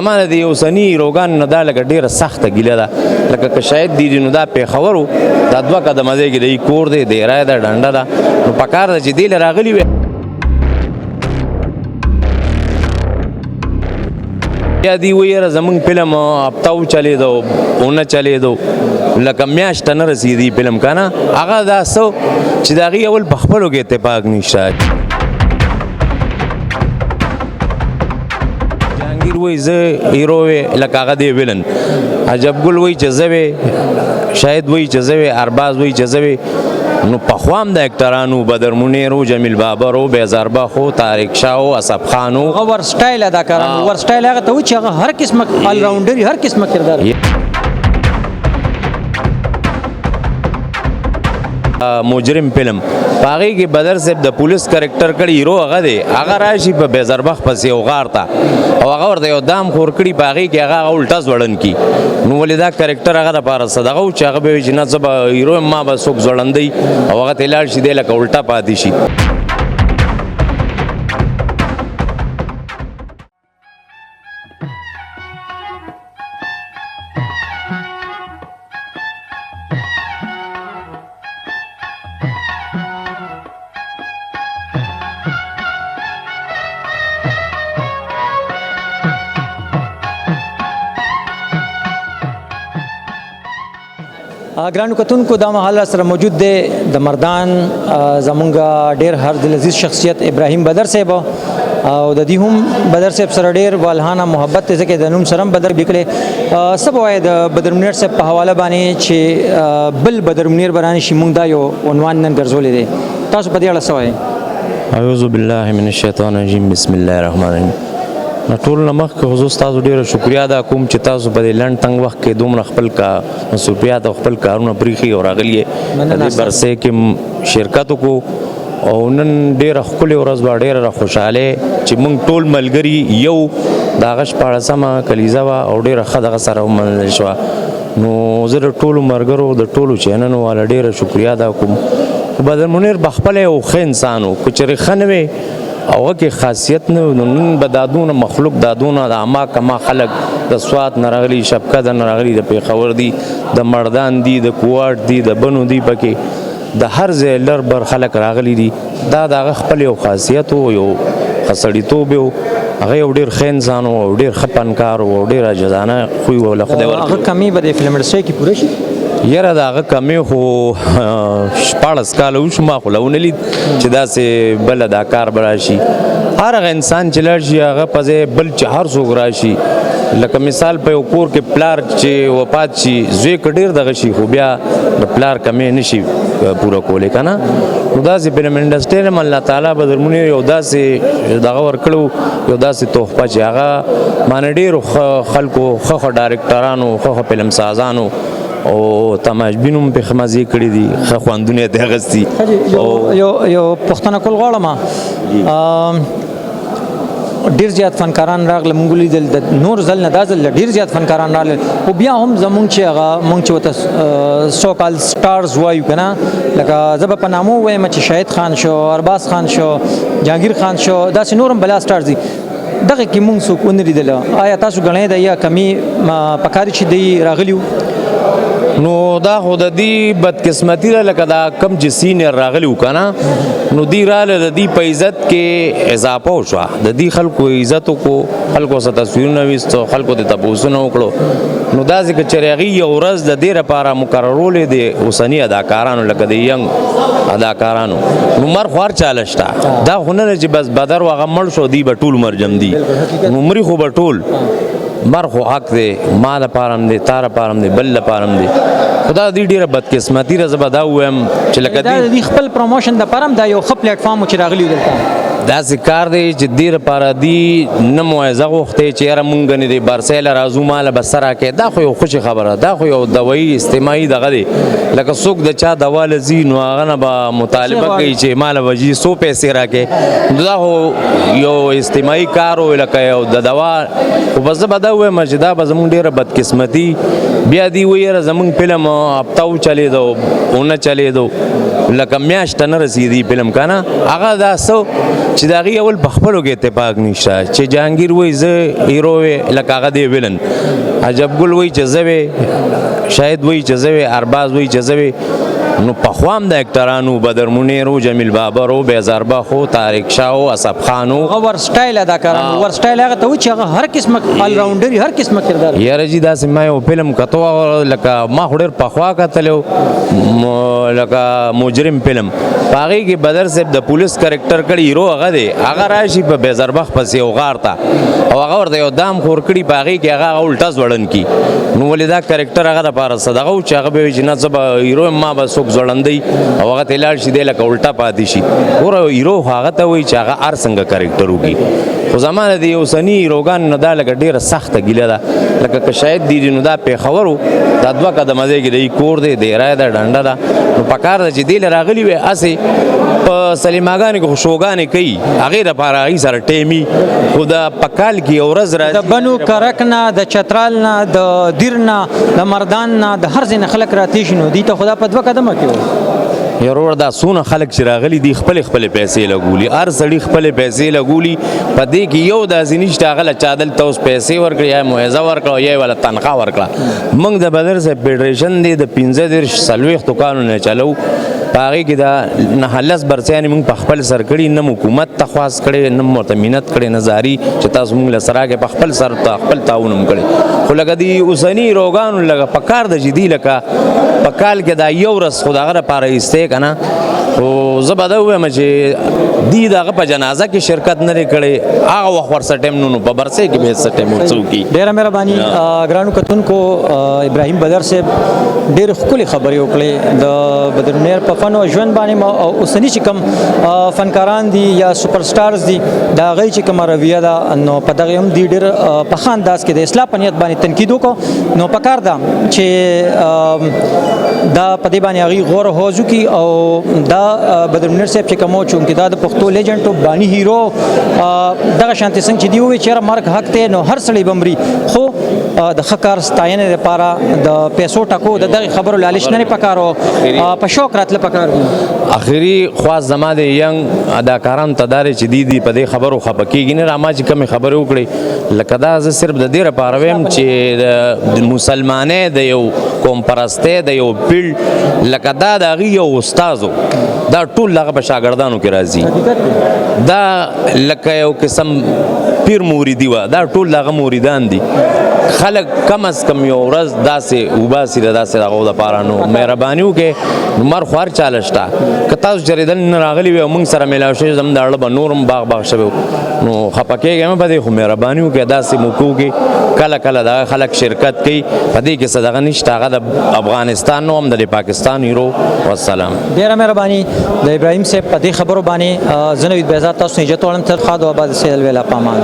ما د اوسني هیروګان نه دا لکه ډیره سخته ګیله ده، لکه که شاید دی نو دا پېښور و، دا دوه قدمه ځای کې د کور دی، دیره ده، ډنډه ده، نو پکار ده چې دی له راغلي وی. بیا دی وایي یاره زمونږ فلم هفته وچلېدو ونه چلېدو، لکه میاشت ته نه رسېدي فلم که نه. هغه دا څه چې د هغې اول په خپلو کې اتفاق نشته. جهانګیر وایي زه هیرو وی، لکه هغه دی ویلن. عجب ګل وایي چې زه وی، شاهد وایي چې زه وی، ارباز وایي چې زه وی. نو پخوا هم د اکټرانو بدر منیر و، جمیل بابر و، بیزاربخ و، طارق شاه و، اصف خان و، هغه ور سټایل اداکاران، ور سټایل هغه ته و چې هغه هر قسمه آل راونډر، هر قسمه کردار. مجرم فلم په هغې کې بدر صاحب د پولیس کرکټر کړی، هیرو هغه دی، هغه راشي په بیزربخ پسې یو غار ته او هغه ورته یو دام خور کړي، په هغې کې هغه الټه ځوړند کړي. نو ولې دا کرکټر هغه دپاره څه دغه و چې هغه به وایي چې نه زه به هیرو یم، ما به څوک ځوړندوي، او هغه ته لاړ شي دی لکه الټه پاتې شي. ګرانو کتونکو، دا مهال سره موجود دی د مردان زمونږ ډیر هر دل عزیز شخصیت ابراهیم بدر صاحب، او د دې هم بدر صاحب سره ډیر والهانه محبت دی، ځکه د نوم سره هم بدر لیکلی. څه به وایې د بدر منیر صاحب په حواله باندې چې بل بدر منیر به رانشي؟ مونږ دا یو عنوان نن ګرځولی دی، تاسو په دې اړه څه وایئ؟ اعوذ بالله من الشیطان الرجیم، بسم الله الرحمن الرحیم. نو ټول نه مخکې خو زه ستاسو ډېره شکریا ادا کوم چې تاسو په دې لنډ تنګ وخت کې دومره خپل مصروفیات او خپل کارونه پرېښي او راغلي یې. مننه. د دې برسې کې شرکت وکړو او نن ډېره ښکلې ورځ وه، ډېره خوشحالۍ چې موږ ټول ملګري یو د هغه 16مه کلیزه وه او ډېره ښه دغه سره ومنل شوه. نو زه د ټولو ملګرو، د ټولو چینلونو والا ډېره شکریا ادا کوم. خو بدر منیر به خپله یو ښه انسان و، که چېرې ښه نه وی او هغه کې خاصیت نه و، نو نن به دا دونه مخلوق، دا دونه د اما کما خلک د سوات نه راغلي، شبکه د نه راغلي، د پېښور دي، د مردان دي، د کوواټ دي، د بنو دي، پکې د هر ځای لر بر خلک راغلي دي. دا د هغه خپل یو خاصیت و، یو ښه سړیتوب و، هغه یو ډېر ښه انسان و او ډېر ښه فنکار و او ډېر عاجزانه خوی و له خدای ورکړی. هغه کمی به د فلم انډسټرۍ کې پوره شي؟ یاره د هغه کمی خو 16 کاله وشو، ما خو لا ونه لید چې داسې بل اداکار به راشي. هر هغه انسان چې لاړ شي هغه په ځای بل چې هر څوک راشي، لکه مثال په یو کور کې پلار چې وفات شي، زوی که ډېر دغه شي خو بیا د پلار کمی نه شي پوره کولی که نه. نو داسې فلم انډسټري هم الله تعالی به درمونې یو داسې دغه ورکړو، یو داسې تحفه چې هغه معنی ډېرو ښه خلکو، ښه ښه ډایرکټرانو، ښه ښه فلم سازانو او تماشبینو هم پرې ښه مزې کړي دي، ښه خوندونه یې ترې اخیستي. یو پوښتنه کول غواړم. ډېر زیات فنکاران راغله، مونږ ولیدل د نور ځل نه دا ځل ډېر زیات فنکاران راغلل، خو بیا هم زمونږ چې هغه مونږ چې ورته سو کال سټارز وایو که نه، لکه زه به په نامو وایم چې شاهد خان شو، ارباز خان شو، جهانګیر خان شو، داسې نور هم بلا سټارز دي، دغه کې مونږ څوک ونه لیدل. آیا تاسو ګڼئ د یا کمی پکار چې دی راغلي وو؟ نو دا خو د دې بدقسمتي ده، لکه دا کم چې سینیر راغلي وو که نه، نو دی راغله د دې په عزت کې اضافه وشوه، د دې خلکو عزت وکړو، خلکو سره تصویرونه ویستو، خلکو ته تپوسونه وکړو. نو داسې که چېرې هغوی یو ورځ د دې لپاره مقررولې د اوسني اداکارانو، لکه د ینګ اداکارانو، نو مر خو هر چا له شته، دا خو نه ده چې بس بدر و هغه مړ شو دی به ټول عمر ژوندي، نو مري خو به ټول، مر خو حق دی، ما لپاره هم دی، تا لپاره هم دی، بل لپاره هم دی. خو دا دې ډېره بدقسمتي ده، زه به دا ووایم چې لکه دا د دې خپل پروموشن دپاره هم دا یو ښه پلیټ فارم و چې راغلي وو دلته. داسې کار دی چې دې لپاره دی نه معاوضه غوښتې چې یاره مونږ نه دې برسۍ له راځو، ما له به څه راکړې. دا خو یو خوشې خبره، دا خو یو دوایي اجتماعي دغه دی، لکه څوک د چا دوا له ځي نو هغه نه به مطالبه کوي چې ما له به جي څو پیسې راکړې. نو دا خو یو اجتماعي کار و، لکه یو د دوا. خو بس زه به دا ووایم چې دا به زمونږ ډېره بدقسمتي. بیا دی وایي یاره زمونږ فلم هفته وچلېدو ونه چلېدو، لکه میاشت نه رسیدي فلم کنه. هغه دا سو چې د هغې اول په خپلو کې اتفاق نشته چې جهانګیر وایي زه هیرو وی، لکه هغه دی ویلن، عجب ګل وایي چې زه وی، شاهد وایي چې زه وی، ارباز وایي چې زه وی. نو پخوا هم د اکټرانو بدر منیر و، جمیل بابر و، بیزاربخ و، طارق شاه و، اصف خان و، هغه ورسټایل اداکاران، ورسټایل هغه ته و چې هغه هر قسمه آل راونډري، هر قسمه کردار. یاره جی داسې ما یو فلم کتو، لکه ما خو ډېر پخوا کتلی لکه مجرم فلم، په هغې کې بدر صاحب د پولیس کرکټر کړی، هیرو هغه دی، هغه راشي په بیزاربخ پسې یو غار ته او هغه ورته یو دام خور کړي، په هغې کې هغه الټه ځوړند کړي. نو ولې دا کرکټر هغه دپاره څه دغه و چې هغه به وایي چې نه زه به هیرو یم، ما به څوک ځوړندوي او هغه ته لاړ شي، دی لکه الټه پاتې شي. ګوره هیرو خو هغه ته وایي چې هغه هر څنګه کرکټر وکړي. خو زما د دې اوسني هیروګان نه دا لکه ډېره سخته ګیله ده، لکه که شاید دي نو دا پېښور و، دا دوه قدمه ځای کې د کور دی، دیره ده، ډنډه ده. نو پکار ده چې دې له راغلي وی هسې په سلیماګانې کې خو شوګانې کوي، هغې دپاره هغې سره ټیمي، خو د په کال کې یو ورځ راځي د بنو کرک نه، د چترال نه، د دیر نه، د مردان نه، د هر ځای نه خلک راتلی شي. نو دوی ته خو دا په دوه قدمه کې و. یارور دا څونه خلک چې راغلي دي خپلې خپلې پیسې لګولي، هر سړي خپلې پیسې لګولي. په دې کې یو داسې نشته هغه له چا دلته اوس پیسې ورکړې، یا یې معاوضه ورکړه یا یې وله تنخوا ورکړه. موږ د بدر صاحب فډرېشن دی د 35 40 کالو نه چلو، په هغې کې دا نهه لس برڅیانې موږ په خپل سر کړي، نه مو حکومت ته خواست کړی، نه مو ورته منت کړی، نه زاري چې تاسو موږ له سره راکړئ، په خپل سر ته خپل تعاون هم کړی. خو لکه دې اوسني روګانو لکه په کار ده چې دی لکه په کال کې دا یو ورځ خو د هغه لپاره ایستی که نه. خو زه به دا ووایم چې دی د هغه په جنازه کې شرکت نه دی کړی، هغه وخت ورسره ټایم نو په برسۍ کې به یې څه ټایم ورڅه وکړي. ډېره مهرباني ګرانو کتونکو، ابراهیم بدر صاحب ډېرې ښکلې خبرې وکړې د بدر منیر په فن او ژوند باندې، او اوسني چې کوم فنکاران دي یا سپر سټارز دي د هغوی چې کومه رویه ده نو په دغې هم دی ډېر په ښه انداز کې د اصلاح په نیت باندې تنقید وکړو. نو په کار ده چې دا په دې باندې هغوی غور او هوز وکړي. او دا بدر منیر صاحب چې کوم و، چونکې دا د پښتو لیجنډ و، باني هیرو، دغه شانتې څنګه چې دی وویل چې یاره مرګ حق دی نو هر سړی به مري، خو د ښه کار ستاینې لپاره د پیسو ټکو د دغې خبرو لالچ نه دی پکار و، په شوق راتله پکار دي. اخري خواست زما د ینګ اداکارانو ته دا دی چې دی په دې خبرو خفه کېږي نه. ما چې کومې خبرې وکړې لکه دا زه صرف د دې لپاره وایم چې د مسلمانۍ د یو قوم پرستۍ د یو پیړ لکه دا د هغې یو استاد و، دا ټول هغه په شاګردانو کې راځي. دا لکه یو قسم پیر موریدي وه، دا ټول هغه موریدان دي. خلک کم از کم یو ورځ داسې وباسي د داسې دغو دپاره. نو مهرباني وکړئ، لمر خو هر چا له شته، که تاسو چېرې دننه راغلي وی او موږ سره میلاو شوي زموږ د اړه به نور هم باغ باغ شوی و، نو خفه کېږئ مه په دې، خو مهرباني وکړئ داسې موقعو کې کله کله دغه خلک شرکت کوي، په دې کې څه دغه نشته. هغه د افغانستان نو هم د پاکستان هیرو. والسلام. ډېره مهرباني د ابراهیم صاحب په دې خبرو باندې. زه نوید بهزاد تاسو نه اجازه غواړم. تر ښاد او آباد اوسئ. الویلا پامان.